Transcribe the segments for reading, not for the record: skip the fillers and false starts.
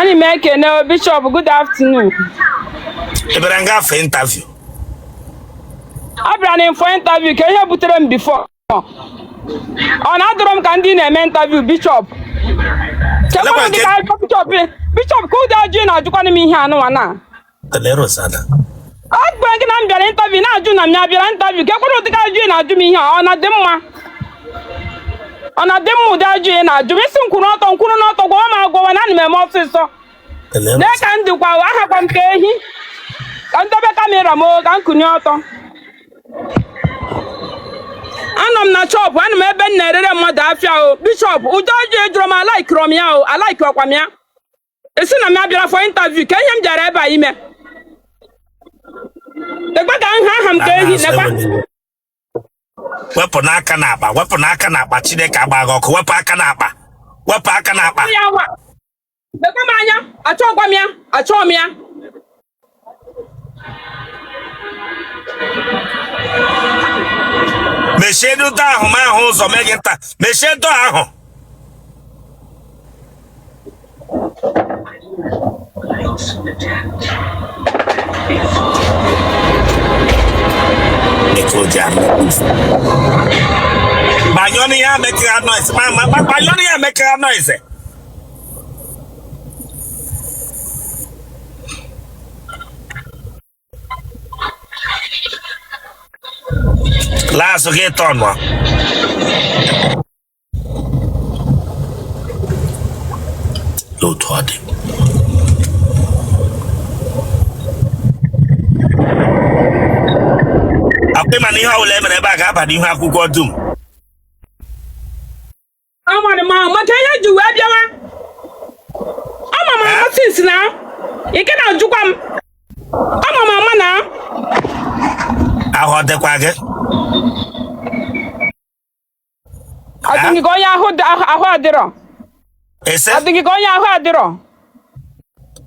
Ana m ekene o, Bishop, good afternoon. Ị bịara nga for interview? Abịara m for interview ka ihe butere m before. Ọ na-adọrọ m ka ndị na-eme interview, Bishop. Chekwa m dị ka ajọ Bishop, Bishop, ka ụdị ajụ ị na-ajụkwanụ m ihe anụnwa na. Tele Rosanna. Ọ gwara gị na m bịara interview, na-ajụ na m ya bịara interview, ka ekwere ụdị ka ajụ ị na-ajụ m ihe a, ọ na-adị mma? Ọ na-adị mma ụdị ajụ ị na-ajụ m? Isi m kwuru ọtọ, m kwuru n'ọtọ, gwawa m agwawa na ana m eme ọsịsọ. Lee ka m dịkwa, ahakwa m ka ehi. Ka m dobe camera m o, ka m kunie ọtọ. Anọ m na shop, anọ m ebe m na-erere mmadụ afịa o. Bishop, ụdị ajụ ị jụrụ m, alaikirọ m ya o, alaikirọkwa m ya. Ị sị na m abịara for interview, ka ihe m bịara ebe a ime? Lekwa ka nha aha m ka ehi, lekwa. Wepụ n'aka n'akpa, wepụ n'aka n'akpa. Chineke agba gị ọkụ. Wepụ aka n'akpa, wepụ aka n'akpa. Ya nwa, lekwa m anya, achọghịkwa m ya, achọghị m ya. Mechie door ahụ, ma ahụ ụzọ mee gị nta. Mechie door ahụ. Gbanyụọ n'ihe a mekara noise. Ma gbanyụọ n'ihe a mekara noise. Laa azụ gị tọnụ. Otu ọ dị, akwa ịma na ihe ọbụla e mere ebe a ga-aba n'ihu akwụkwọ dum. Amara m ahụ maka ihe ji wee bịawa. Ama m ama since na ike na-ajụkwa m. Ama m ama na Ahụ ọ dịkwa gị? Adịghị ka onye ahụ ahụ adịrọ. Ese? Adịghị ka onye ahụ adịrọ.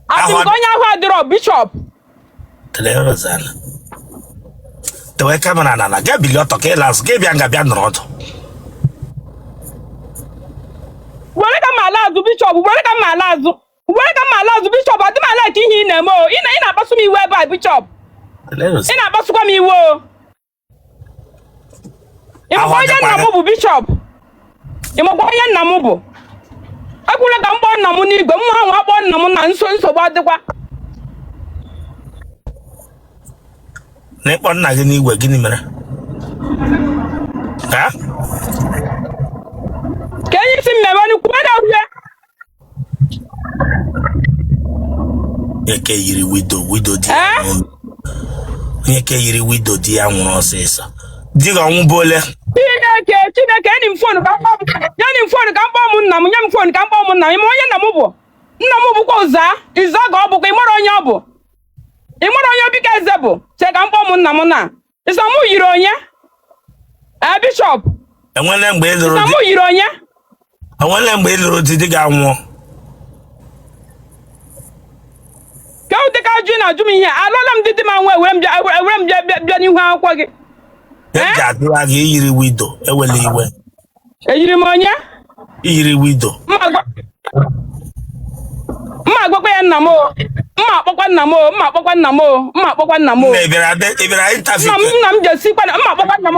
Adịghị ka onye ahụ adịrọ, Bishop. Tewe camera n'ala, gaa bilie ọtọ ka ịla azụ, gị bịa nga bịa nọrọ ọdụ. Were ka m ala azụ, Bishop, were ka m ala azụ. Were ka m ala azụ, Bishop, adị m ala ka ihe ị na-eme o. Ị na-akpasu m iwe ebe a, Bishop. Ị na-akpasukwa m iwe o. Ị makwa onye nna m bụ, Bishop? Ị makwa onye nna m bụ? Ekwula ka m kpọọ nna m n'igwe m ahụ, akpọọ nna m na nso, nsogbu adịkwa. Na ịkpọ nna gị n'igwe, gịnị mere? Ha? Ka enyi si mmemme nnukwu na uhie. Onye ke yiri widow, widow di ya Eh? nwụrụ. Onye ke yiri widow di ya nwụrụ ọsịsọ. Di gị ọnwụ bụ ole? Chineke, Chineke, enyi m phone ka m kpọọ m, nye m phone ka m kpọọ m nna m, nye m phone ka m kpọọ m nna m. Ị ma onye nna m bụ? Nna m bụkwa ụza ịza ka ọ bụkwa. Ị mara onye ọ bụ? Ị mara onye Obika Eze bụ? Chee ka m kpọọ m nna m na ịsa mụ yiri onye ee, Bishop. Enwele mgbe ị lụrụ Ịsa di? mụ yiri onye? Enwele mgbe ị lụrụ di, di gị anwụọ? Ka ụdị ka ajụ ị na-ajụ m ihe? Alụọla m di, di m anwụ, ewere m bịa, ewere m bịa bịa bịa n'ihu akwụkwọ gị. E ji adụra gị, iyiri widow, ewela iwe. Eyiri m onye? Iyiri widow. Mma agwakwa ya nna m o, mma akpọkwa nna m o, mma akpọkwa nna m o, mma akpọkwa nna m o. Nna, ị bịara ị bịara interview? Nna m jesikwa na mma akpọkwa nna m.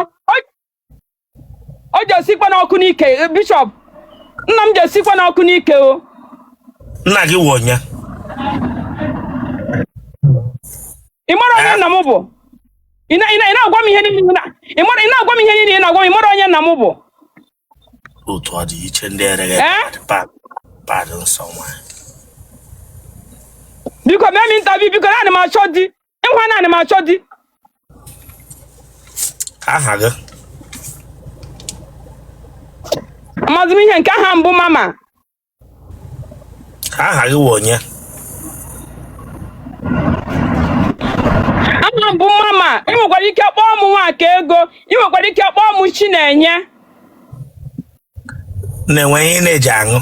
O jesikwa n'ọkụ n'ike, Bishop. Nna m jesikwa n'ọkụ n'ike o. Nna gị wụ onye? Ị mara onye nna m bụ? Ị na-agwa m ihe niile ị mara, ị na-agwa m ihe niile ị na-agwa m, ị mara onye nna m bụ? Otu ọ dị iche ndị ereghe pad nsọ nwanyị. Biko mee m interview, biko, naanị m achọ di ịhụ, naanị m achọ di. Aha gị? Amazi m ihe nke aha mbụ mama. Aha gị wụ onye? Aha m bụ mama. Ị nwekwara ike kpọọ m Nwakaego, ị nwekwara ike kpọọ m Chinenye. Na-enwe ihe ị na-eji aṅụ?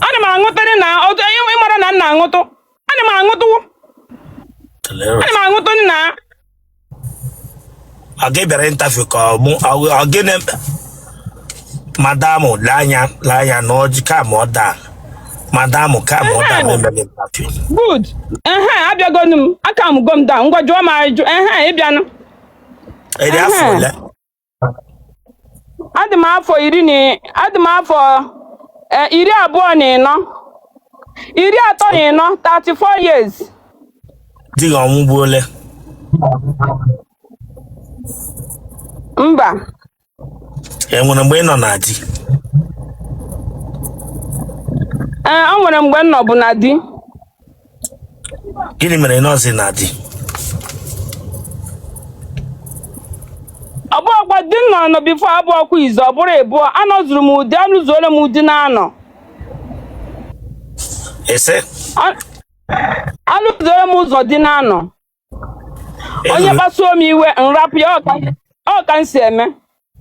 Ana m aṅụtụrị na otu ị mara na m na-aṅụtụ. Ana m aṅụtụ, ana m aṅụtụ nna. Ọ gị bịara interview ka ọ mụ? Ọ gịnị? Madam, lee anya, lee anya na ọjị ka ma ọ daa. Madam, ka m ọda m emere interview. Good. Ehe, abịagonu m, aka m go m down. Ngwa, jụọ m ajụ. Ehe, ịbịanụ. Ị dị afọ Ehe. ole? Adị m afọ iri na, adị m afọ 24, 34, 34 years. Di gị ọnwụgbuole? Mba. E nwere mgbe ị nọ na di? Ee, o nwere mgbe m nọbụ na di. Gịnị mere ị nọzi na di? Ọ bụrụkwa di m nọ nọ before, abụọkwa izu, ọ bụrụ ịbụọ, anọzuru m ụdị, anụzuole m ụdị na-anọ. Ese? Alụzuole m ụzọ di na-anọ. Onye kpasuo m iwe, nrapụ ya. Ọ ka m si eme.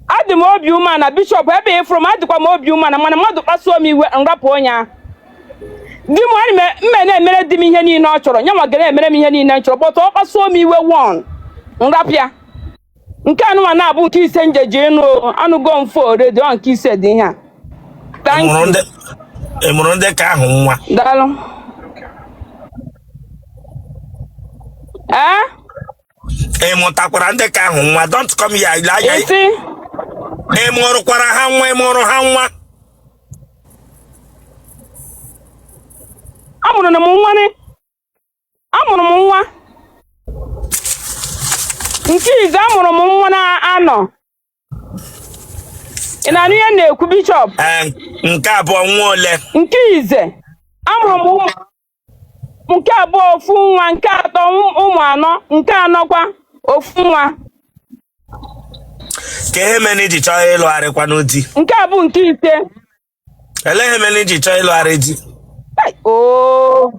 Adị m obi umeala, bishọp. Ebe ịfụrụ m, adịkwa m obi umeala, mana mmadụ kpasuo m iwe, nrapụ onye ahụ. Di m, ana m mme na-emere di m ihe niile ọ chọrọ, ya nwa ga na-emere m ihe niile m chọrọ, but ọ kpasuo m iwe one, nrapụ ya. Nke anụnwa na-abụ nke ise njeji ịnụ o. Anụgo m fo redio, ọ nke ise dị ihe a. Ị Thank mụrụ you. ndị, ị mụrụ ndị ka ahụ nwa? Daalụ. Ee. Ị mụtakwara ndị ka ahụ nwa? Don't come here, ile anya. Isi? Ị mụrụkwara ha nwa? Ị mụrụ ha nwa? Amụrụ m nwa ni, amụrụ m nwa nke izu, amụrụ m nwa na-anọ. Ị na-anụ ihe m na-ekwu, bishọp? Ee, nke abụọ, nwa ole? Nke ize, amụrụ m ụmụ nke abụọ ofu nwa, nke atọ ụmụ anọ, nke anọ kwa ofu nwa. Ka ihe mere iji chọọ ịlụgharịkwanụ di? Nke a bụ nke ise. Elee ihe mere iji chọọ ịlụgharị di? Hey, oh.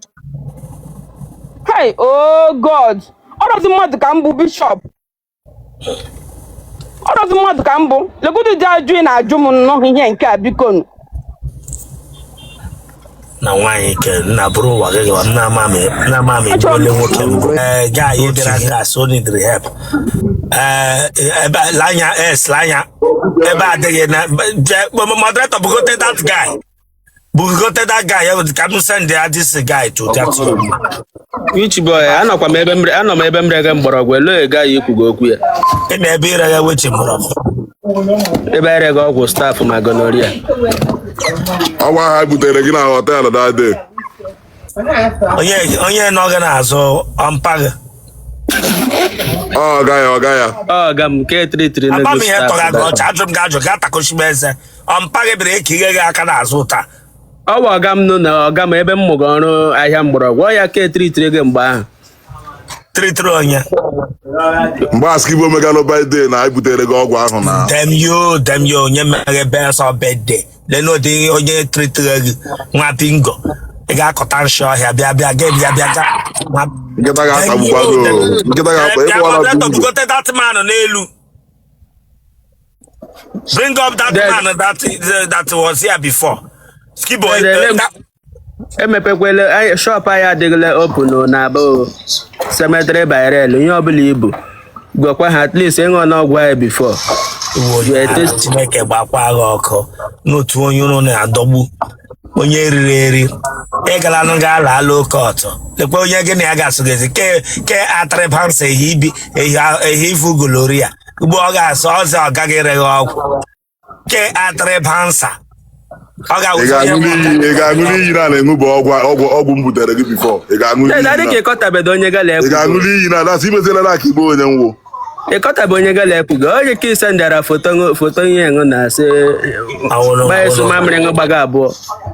Hey, oh God. Ọrọzi mmadụ ka m bụ, bishọp. Ọrọzi mmadụ ka m bụ. Legodu dị ajụ ị na-ajụ m nnọọ ihe nke a, biko nụ. Na nwaanyị ke nna bụrụ ụwa gị gawa, nna ama m, nna ama m. Achọrọ m Egbuole nwoke mbụ. Ee, guy bịara class, o needed help. Ee, ebe lanya s lanya ebe adịghị na moderator, bugote that guy, bugote that guy ya ka m send ya this guy to that. Which boy? Anọkwa m ebe m anọ m ebe m rege mgbọrọgwụ. Elo gaghị ikwugo okwu ya. Ị na ebe ire ya wechi mgbọrọgwụ? Ebe erege ọgwụ staph ma gonorrhea. Ọgwa ha butere gị na hotel that day. Onye, onye nọ gị n'azụ, ọmpa gị? Ọ ọga ya, ọga ya. Ọ ga m nke tritiri. Ama m ihe tọga gị ọcha. Ajụ m gị ajụ gị atakochi m eze. Ọmpa gị bịara eke ihe gị aka n'azụ taa? Ọ bụ ọga m nụ na ọga m ebe m mụga ọrụ ahịa mgbọrọgwụ. Ọ ya ka etritiri gị mgbe ahụ. Tritiri onye? Mgbe Askibo megalụ birthday na anyị butere gị ọgwụ ahụ na Dem yo, dem yo, onye mere best of birthday lene ụdị onye tritiri gị nwa bingo. Ị ga-akọta nshi ọhịa, bịa, bịa gị, bịa, bịa ga Nkịta ga-atagbukwa gị o. Nkịta ga-akpa Bịa. ịkwala. Moderator, bugote that man n'elu. Bring up that man that was here before. Skibo. Emepekwele shop anyị, adịghịla open na aba o cemetery Birel. Ihe ọbụla ibu gwakwa ha, at least ịṅụ n'ọgwụ anyị before. Chineke gbakwa gị ọkụ n'otu onye unu na-adọgbu, onye riri eri. Ị gara nụ ga ala ala oke ọtọ. Lekwa onye gị na ya ga-asụ gị ezi ke ke atịrịbansa ehi ibi ehi ehi ifu gonorrhea. Ugbo ọ ga-asụ ọzọ, ọ gaghị ere gị ọgwụ ke atịrịbansa ọ Ị ga-awụzi onye ga-aṅụ nwe. n'iyi, ị ga-aṅụ n'iyi na na-eṅụ bụ ọgwụ ọgwụ ọgwụ m butere gị before. Ị ga-aṅụ n'iyi Adị ka na ịkọtabedo onye gala ị ekwugo. ga-aṅụ n'iyi na dasị imeziela na aka igbo onye nwụ. Ịkọtabe onye gala ekwugo, onye ka isendara foto foto ihe ṅụ na asị Awụrụ, gbaa awụrụ. Mamịrị ṅụ gbaga abụọ.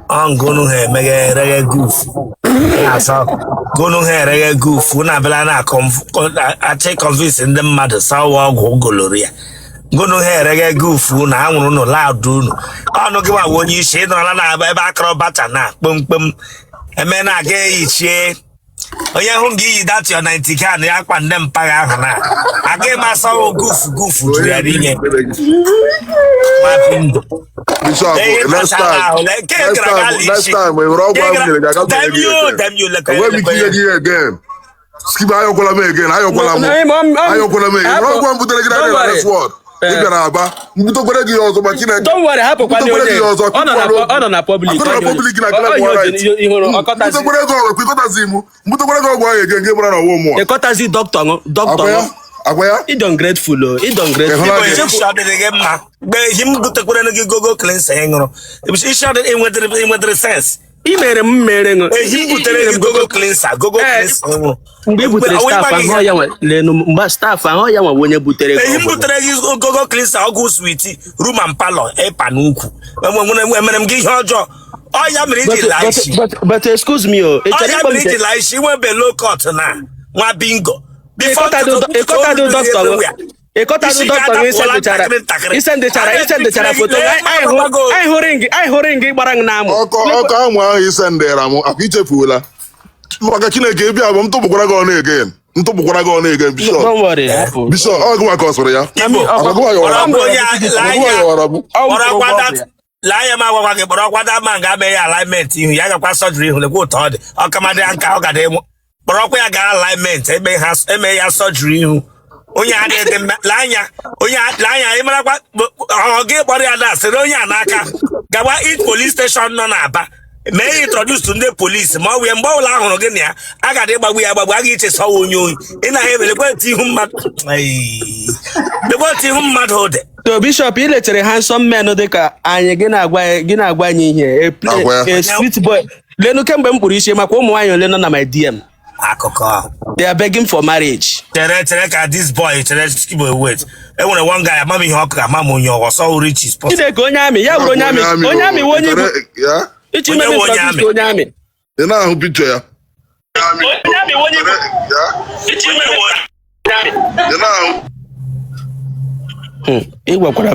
Ọ ngụnụ ha emeghe ereghe guf asọ gụnụ ha ereghe guf na abịala na achị convince ndị mmadụ sawa ọgwụ gonorrhea. Gụnụ ha ereghe guf na anwụrụ unu laadụ unu ọnụ. Gị nwa onye isi ịnọrọla na ebe akọrọ bacha na kpomkpom eme na aga eyichie onye hụ gị iyi that your 90 can ya akpa ndị mpaghara ahụ na aga m asawa guf guf juru ya n'inye ma bingo. Bishop, next time, next time, next time, ị were ọgwụ ahụ nyere gị aka Damn gị you, again. damn you, lekwe, Enweghị m ike inye gị ihe again. Skibo, ayọkwala m again, ayọkwala m. Ayọkwala m again. Were ọgwụ ahụ butere gị na Don't na worry. next word. Ị bịara Aba, mbutekwere gị ya ọzọ ma Chineke. Don't worry, hapụkwa Mbutekwere onye gị ya ọzọ. ọ nọ na public. Akụ na public na Clement White. Ọkọtazi Mbutekwere gị ọgwụ, ịkọtazi mụ. Mbutekwere gị ọgwụ ahụ ege nke mara na ọwụ mụọ. Ịkọtazi dọkịta ṅụ dọkịta Agwa ya, ṅụ. agwa ya. Ịdị ungrateful o, ịdị ungrateful. Ịhụla gị? Isi ọdịdị gị mma mgbe ehi m butekwere gị gogo cleanser ị ṅụrụ. Isi ọdịdị ịnwedịrị sense. I mere m mere ṅụ. Ehi m butere gị gogo cleanser, gogo Ee, cleanser ị ṅụrụ. Mgbe i butere Ọwụ staff ịgba gị ahụ ya nwe lenu mgbe staff ahụ ya nwe onye butere gị Ehi m ọgwụ. butere gị gogo cleanser, ọgwụ sweet room and parlour ịpa n'ukwu. Emere m gị ihe ọjọọ? Ọ ya mere iji laa isi. But excuse me o, ị Ọ chọrọ ya ịkpọ m mere iji laa isi inwebe low cut na nwa bingo. Before Ịkọtado dọkịta ṅụ, ịkọtado Isi dọkịta ṅụ. ga-adapụla ntakịrị ntakịrị. Isendechara foto. Anyị hụ ring gbara m n'amụ. Ọkọ ọkọ ahụ ahụ isendera m akwa ichefuola. Maka Chineke, ịbịa bụ m tụpụkwara gị ọnụ again. M tụpụkwara gị ọnụ again, Bishop. Don't worry, hapụ. Bishop, ọ gụwa ka ọ sụrụ ya. Igbo, Akwa gụwa yọwara m. kpọrọ onye Akwa lee gụwa anya. yọwara m. Kpọrọ kwada lee anya, m agwagwa gị, kpọrọ kwada ma nga mee ya alignment ihu ya, gakwa surgery ihu. Lekwa ụtọ ọ dị, ọkamadị nka ọ gada enwe. Kpọrọkwa ya gaa alignment, eme ha eme ya surgery ihu. Onye a dị mma, lee anya onye lee anya. Ị marakwa ọ gị kpọrọ ya na sịrị onye a n'aka gawa it police station nọ n'Aba, mee ya introduce to ndị polisi. Ma ọ wee mgbe ọbụla ahụrụ gị na ya, a ga-adị gbagbu ya agbagbu, a ga-echesa ọwa onye ohi. Ị na ha emelekwa etu ihu mmadụ. Ei, lekwa etu ihu mmadụ dị. So Bishop, ị lechere handsome men dị ka anyị, gị na-agwa anyị ihe Agwa ya. a sweet boy. Lenu kemgbe m kpụrụ isi, makwa ụmụ nwaanyị ole nọ na my DM. Akụkọ. They are begging for marriage. Chere, chere ka this boy, chere Skibo, wait. Enwere one guy, ama m ihe ọkụ, ama m onye ọsọ rich is possible. Chineke, onye amị ya wụrụ onye amị, onye amị wụ onye Igbo. Ya? Ichi Onye ime wụ onye introduce amị? to onye amị. Ị na-ahụ picture ya? Onye amị wụ onye Igbo. Ya? Ichi ime Ị na-ahụ? Ị gwakwara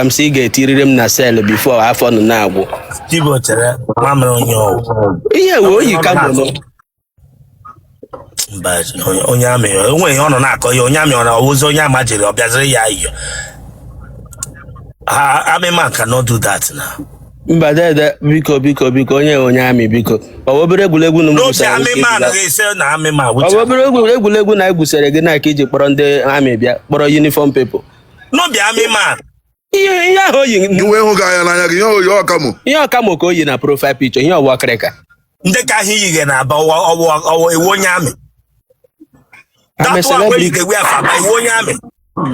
m sị ị ga-etiriri m na cell before afọ nọ na-agwụ. Skibo, chere, nwa mere onye ọwụ. Ihe wee oyi ka mụ. Mba, onye amị onwe ihe ọ nọ na-akọ ya. Onye amị ọ na-ọwụzi onye ama jiri ọ bịaziri ya iyo ha. Army man cannot do that now. Mba dede, biko, biko, biko, onye amị, biko, ọ bụ obere egwuregwu na m N'obi gwusara army gị. man ga-ese na army man. Ọ bụ obere egwuregwu na egwusere gị na ka iji kpọrọ ndị amị bịa kpọrọ uniform people. N'obi army man. Ihe ahụ o yi. Gị wee hụ gị anya n'anya gị, ihe oyi ọka mụ. Ihe ọkamụ ka o yi na profile picture, ihe ọwa akịrịka. Ndị ka ahụ yighe na-aba ọwụ ọwụ ọwụ iwu onye amị. I'm a That one wey you celebrity. dey wear for Aba, iwu onye amị.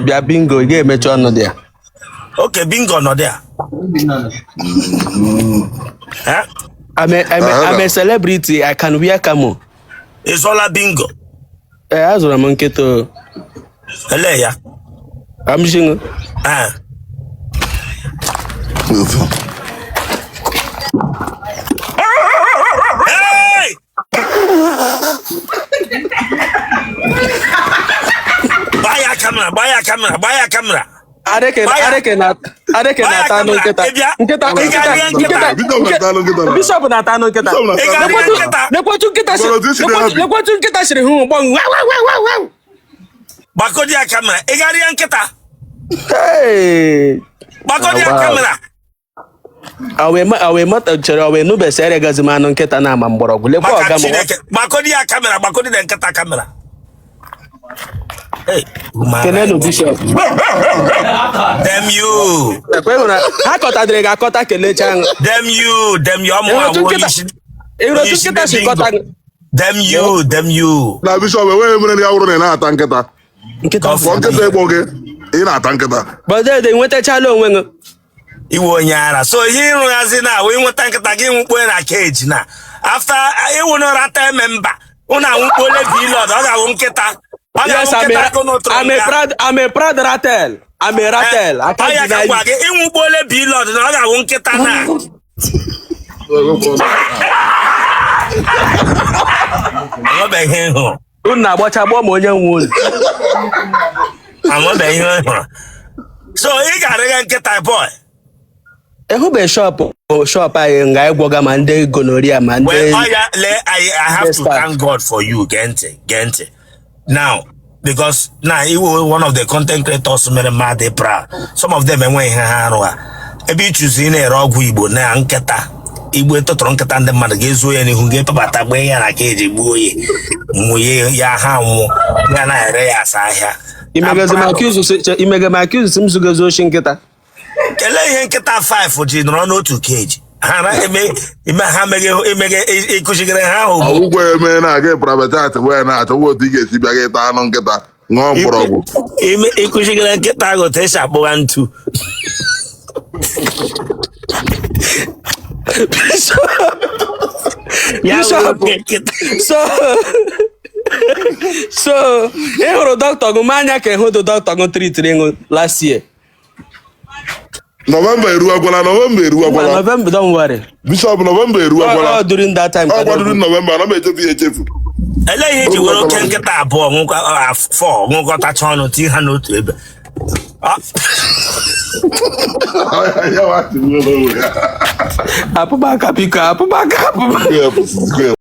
Bịa bingo, ị ga-emechi ọnụ dị ya. Okay, bingo nọ there. Eh? I'm a celebrity. I can wear camo. Ị zụọla bingo? Ee, azụrụ m nkịta o. Ele ya. Amshingo. Eh. Ofu. Hey! Gbaa ya camera, gbaa ya camera, gbaa ya camera. Adeke. Gbaa ya. Adeke na Adeke Gbaa ya na-ata anụ camera. nkịta. Ị bịa? Nkịta. Ị Nkịta. ga-arịa nkịta? Nkịta. Bishop na-ata anụ nkịta na. Bishop na-ata anụ nkịta. Bishop na-ata Ị anụ ga-arịa nkịta. nkịta? Lekwetu nkịta Gbọrọ otu isi dị happy. Lekwetu nkịta siri hụ gbọ wa wa wa wa wa. Gbakọdi ya camera. Ị ga-arịa nkịta? Hey! Gbakọdi ya Ah, wow. camera. Awe mata chere awe nubesa eregazi m anụ nkịta na ama mgbọrọgwụ, lekwa Maka ọga m. Chineke. Gbakọdi ya camera, gbakọdi na nkịta camera. Hey, woman. Kelenu Bishop. Damn you. Ekwe hụrụ na ha kọtadịrị gị akọta, kelechaa aṅụ. Damn you. Damn you. Ọmụ Ịhụrụ otu awụ nkịta isi. ịhụrụ otu Isi nkịta si dị bingo. kọta gị. Damn you. Damn you. Na Bishop enweghị mere na ya wụrụ na ị na-ata nkịta. Nkịta. Fọ nkịta ịgbọ gị, ị na-ata nkịta. Bọdede, nwetachala onwe gị. Iwe onye ara. So ihe ịrụghazi na wee nweta nkịta gị nwukpo na cage na after ịwụ n'ụra ta member ụnụ anwụkpole bilod, ọ ga-awụ nkịta, ọ Yes, ga-awụ I'm nkịta a, ka ụnụ tụrụ I'm a nga. proud I'm a proud ratel. I'm a ratel. I Ọ can't ya ka deny gwa you. gị, ịnwụkpole bilod na ọ ga-awụ nkịta na anwebeghị ihe ị hụrụ. Unu na-agbacha gbọọ ma onye nwe unu. Anwebeghị ihe ị hụrụ, so ị ga-arịga nkịta boy. Ehube shop anyị nga anyị gwọga ma ndị gonorrhea ma ndị Well, oh yeah, I have to Yes, sir. thank God for you. Gee ntị, gee ntị. Now, because now you were one of the content creators mere mmadụ proud. Some of them enweghị ihe ha arụ ha. Ebe ị chụzi ị na-ere ọgwụ Igbo na nkịta. Igbe tụtụrụ nkịta ndị mmadụ ga-ezuo ya n'ihu, ga-epebata gbee ya na ka eji gbuo ya nwunye ya, ha nwụọ ya na-ere ya asa ahịa. Imegezi m accuse imege m accuse sị m zugezi oshi nkịta. Kelee ihe nkịta 5 ji nọrọ n'otu cage ha na eme ime ha meghe emeghe ịkụzigere ha ahụ bụ Ọgwụgwọ eme na-aga private chat wee na-achọwa otu ị ga-esi bịa gị taa anụ nkịta, ṅụọ mgbọrọgwụ. Ime ịkụzigere nkịta ahụ otu esi akpụgha ntu. Ya Bishop. wụ oke nkịta. So ị hụrụ dọkịta gụ ma anya ka ị hụdụ dọkịta gụ tritiri ṅụ last year. Nọvemba eruwakwala, Nọvemba eruwakwala. November, don't worry. Bishop, Nọvemba eruwakwala. All during that time. Ọ kwadoro Nọvemba, ana m echefu ya echefu. Elee ihe eji were oke nkịta abụọ ṅụkọ afọ ṅụkọtacha ọnụ tinye ha n'otu ebe? Ya wa tigbuola onwe ya. Apụbaka, biko, apụbaka, apụbaka. Ya, ya.